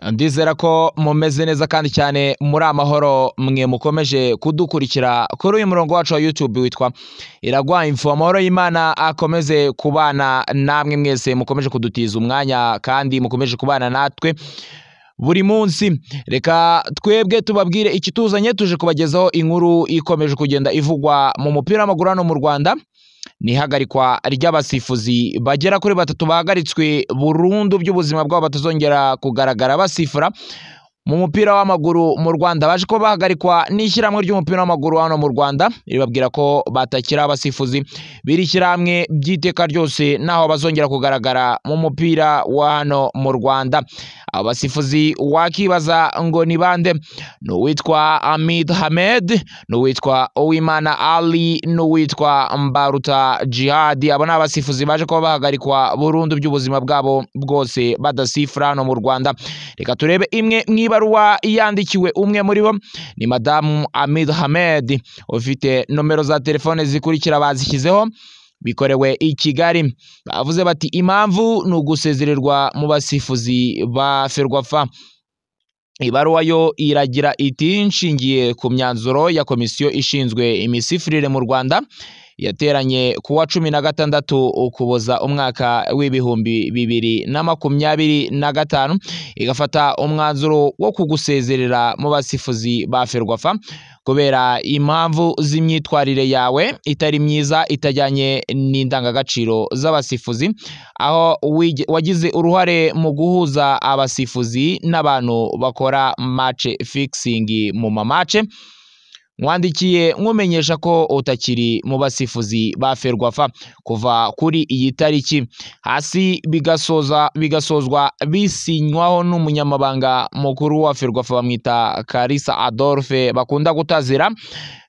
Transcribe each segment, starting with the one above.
Ndizera ko mumeze neza kandi cyane muri amahoro, mwe mukomeje kudukurikira kuri uyu murongo wacu wa YouTube witwa Iragwa Info. Amahoro y'Imana akomeze kubana namwe mwese mukomeje kudutiza umwanya kandi mukomeje kubana natwe buri munsi. Reka twebwe tubabwire ikituzanye, tuje kubagezaho inkuru ikomeje kugenda ivugwa mu mupira w'amaguru hano mu Rwanda. Ni ihagarikwa ry'abasifuzi bagera kuri batatu bahagaritswe burundu by'ubuzima bwabo, batazongera kugaragara basifura mu mupira w'amaguru mu Rwanda. Baje kuba bahagarikwa n'ishyirahamwe ry'umupira w'amaguru hano mu Rwanda, ribabwira ko batakiri abasifuzi b'iri shyirahamwe by'iteka ryose, naho bazongera kugaragara mu mupira wa hano mu Rwanda. Abasifuzi wakibaza ngo ni bande? Ni uwitwa Hamid Hamed, ni uwitwa Uwimana Ali, n'uwitwa Mbaruta Jihad. Abo ni abasifuzi baje kuba bahagarikwa burundu by'ubuzima bwabo bwose badasifura hano mu Rwanda. Reka turebe imwe mu ibaruwa yandikiwe umwe muri bo, ni Madamu Hamid Hamed, ufite nomero za telefone zikurikira bazishyizeho, bikorewe i Kigali. Bavuze bati impamvu ni ugusezererwa mu basifuzi ba Ferwafa. Ibaruwa yo iragira iti: nshingiye ku myanzuro ya komisiyo ishinzwe imisifurire mu Rwanda yateranye ku wa 16 Ukuboza umwaka w'2025, igafata umwanzuro wo kugusezerera mu basifuzi ba Ferwafa kubera impamvu z'imyitwarire yawe itari myiza, itajyanye n'indangagaciro z'abasifuzi, aho wagize uruhare mu guhuza abasifuzi n'abantu bakora match fixing mu ma match. Mwandikiye nkumenyesha ko utakiri mu basifuzi ba Ferwafa kuva kuri iyi tariki. Hasi bigasoza bigasozwa bisinywaho n'umunyamabanga mukuru wa Ferwafa, bamwita Kalisa Adolphe bakunda gutazira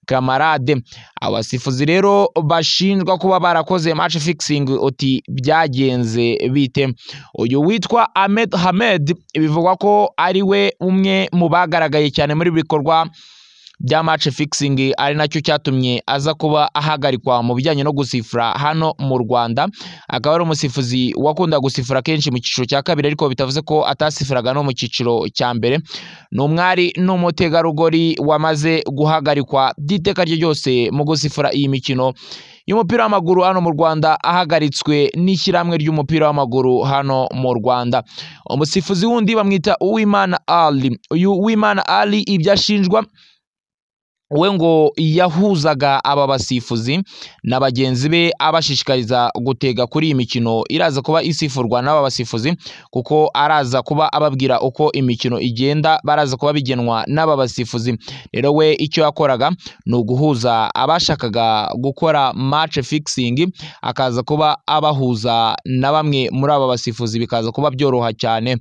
Kamarade. Abasifuzi rero bashinjwa kuba barakoze match fixing, uti byagenze bite? Uyu witwa Ahmed Hamed bivugwa ko ari we umwe mu bagaragaye cyane muri bikorwa bya match fixing, ari nacyo cyatumye aza kuba ahagarikwa mu bijyanye no gusifura hano mu Rwanda. Akaba ari umusifuzi wakunda gusifura kenshi mu cyiciro cya kabiri, ariko bitavuze ko atasifuraga no mu cyiciro cya mbere. Ni umwari n'umutegarugori wamaze guhagarikwa by'iteka rye ryose mu gusifura iyi mikino y'umupira w'amaguru hano mu Rwanda, ahagaritswe n'ishyirahamwe ry'umupira w'amaguru hano mu Rwanda. Umusifuzi wundi bamwita Uwimana Ali. Uyu Uwimana Ali, ibyo ashinjwa we, ngo yahuzaga aba basifuzi na bagenzi be, abashishikariza gutega kuri iyi mikino iraza kuba isifurwa n'aba basifuzi, kuko araza kuba ababwira uko imikino igenda, baraza kuba bigenwa n'aba basifuzi. Rero we icyo yakoraga ni uguhuza abashakaga gukora match fixing, akaza kuba abahuza na bamwe muri aba basifuzi, bikaza kuba byoroha cyane.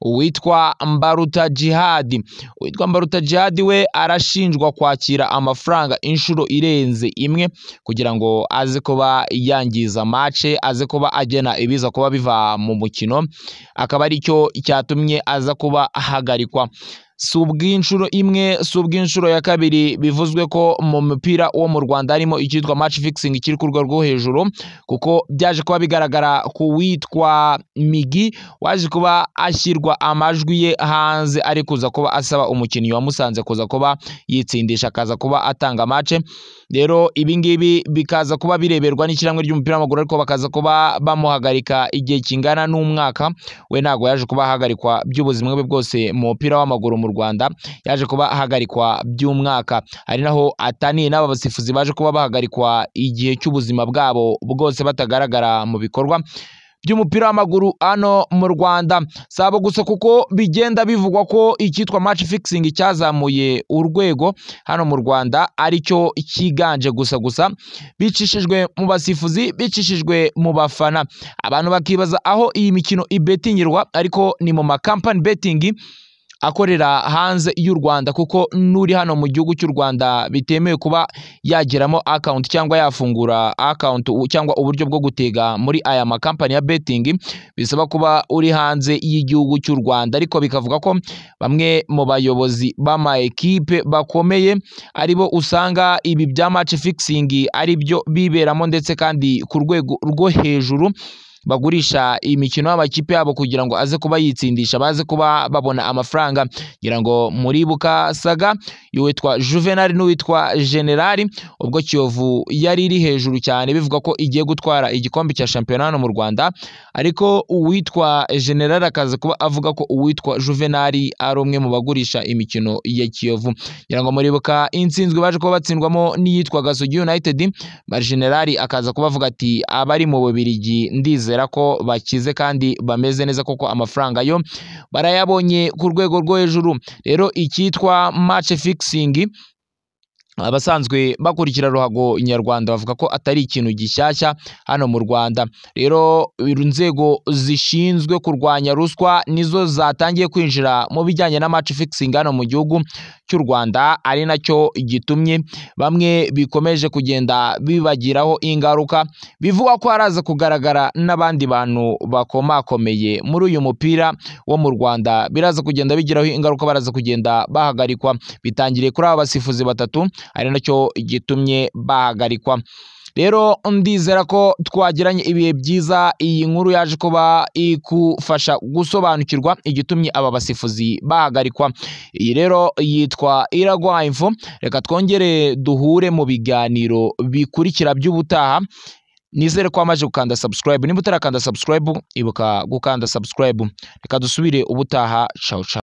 Uwitwa Mbaruta Jihad, uwitwa Mbaruta Jihad we arashinjwa kwakira amafaranga inshuro irenze imwe kugira ngo aze kuba yangiza match, aze kuba agena ibiza kuba biva mu mukino, akaba aricyo cyatumye aza kuba ahagarikwa. Si ubw'inshuro imwe, si ubw'inshuro ya kabiri bivuzwe ko mu mupira wo mu Rwanda harimo icyitwa match fixing kiri ku rwego rwo hejuru, kuko byaje kuba bigaragara ku witwa Migi, waje kuba ashyirwa amajwi ye hanze ari kuza kuba asaba umukinnyi wamusanze kuza kuba yitsindisha, akaza kuba atanga match. Rero ibi ngibi bikaza kuba bireberwa n'ishyirahamwe ry'umupira w'amaguru, ariko bakaza kuba bamuhagarika igihe kingana n'umwaka. We ntabwo yaje kuba ahagarikwa by'ubuzima bwe bwose mu mupira w'amaguru mu Rwanda, yaje kuba ahagarikwa by'umwaka, ari naho ataniye n'aba basifuzi baje kuba bahagarikwa igihe cy'ubuzima bwabo bwose batagaragara mu bikorwa by'umupira w'amaguru hano mu Rwanda. Sabo gusa, kuko bigenda bivugwa ko icyitwa match fixing cyazamuye urwego hano mu Rwanda, aricyo cyiganje gusa gusa, bicishijwe mu basifuzi, bicishijwe mu bafana. Abantu bakibaza aho iyi mikino ibetingirwa, ariko ni mu makampani betting akorera hanze y'u Rwanda, kuko n'uri hano mu gihugu cy'u Rwanda bitemewe kuba yagiramo account cyangwa yafungura account cyangwa uburyo bwo gutega muri aya makampani ya betting, bisaba kuba uri hanze y'igihugu cy'u Rwanda. Ariko bikavuga ko bamwe mu bayobozi b'ama ekipe bakomeye aribo usanga ibi bya match fixing ari byo biberamo, ndetse kandi ku rwego rwo hejuru. bagurisha imikino y'amakipe yabo kugira ngo aze kuba yitsindisha, baze kuba babona amafaranga. Ngira ngo muribuka saga y'uwitwa Juvenal n'uwitwa General, ubwo Kiyovu yari iri hejuru cyane bivuga ko igiye gutwara igikombe cya shampiyona hano mu Rwanda, ariko uwitwa General akaza kuba avuga ko uwitwa Juvenal ari umwe mu bagurisha imikino ya Kiyovu. Ngira ngo muribuka intsinzwe baje kuba batsindwamo n'iyitwa Gasogi United, General akaza kuba avuga ati abari mu Bubiligi ndizera ko bakize kandi bameze neza koko amafaranga yo barayabonye ku rwego rwo hejuru. Rero icyitwa match fixing, abasanzwe bakurikira ruhago nyarwanda bavuga ko atari ikintu gishyashya hano mu Rwanda. Rero inzego zishinzwe kurwanya ruswa nizo zatangiye kwinjira mu bijyanye na match fixing hano mu gihugu cy'u Rwanda, ari nacyo gitumye bamwe bikomeje kugenda bibagiraho ingaruka. Bivugwa ko haraza kugaragara n'abandi bantu bakomakomeye muri uyu mupira wo mu Rwanda, biraza kugenda bigiraho ingaruka, baraza kugenda bahagarikwa. Bitangiriye kuri aba basifuzi batatu, ari nacyo gitumye bahagarikwa. Rero ndizera ko twagiranye ibihe byiza. Iyi nkuru yaje kuba ikufasha gusobanukirwa igitumye aba basifuzi bahagarikwa. Iyi rero yitwa Iraguha Info. Reka twongere duhure mu biganiro bikurikira by'ubutaha. Nizere ko wamaze gukanda subscribe. Niba utarakanda subscribe, ibuka gukanda subscribe. Reka dusubire ubutaha. Ciao ciao.